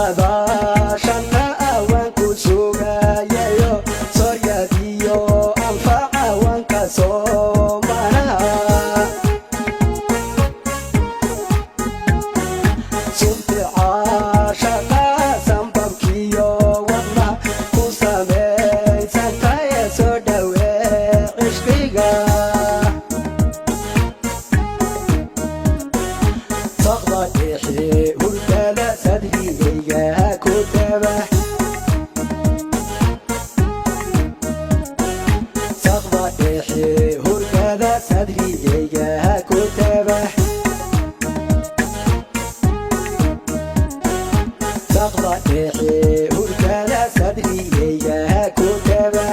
Saadaashana waan ku sugayayo, sooryadiyo anfaca waan ka soomanaha. Suntica shaqa sanbabkiyo wadna ku samaysantaye, soo dhawee cishqiga. Saqda dhexe hurdada sadrigayga ku taba. Saqda dhexe hurdada sadrigayga ku taba. Saqda dhexe hurdada sadrigayga ku taba.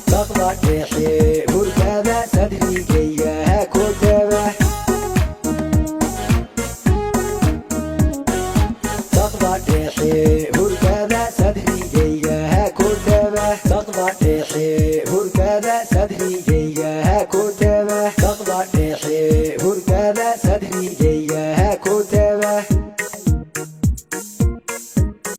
Saqda dhexe hurdada sadrigayga ku taba. Saqda dhexe hurdada sadrigayga ku taba. Saqda dhexe.